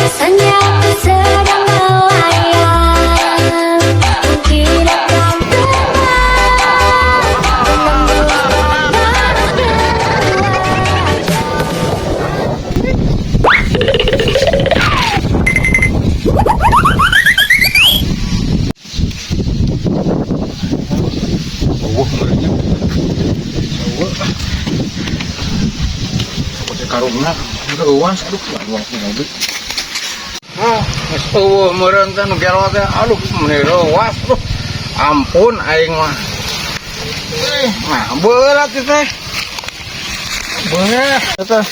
Rasanya aku sedang melayang. Mungkin akan terbang dan membuat berwajah. Euweuh meureun nya. Euweuh. Pakai karungna reuas, aduh, aduh, mobil. Ah, geus euweuh meureun teh nu gelo teh. Aduh, meuni reuas. Aduh. Ampun aing mah. Eh, nah berat ieu teh. Berat teh.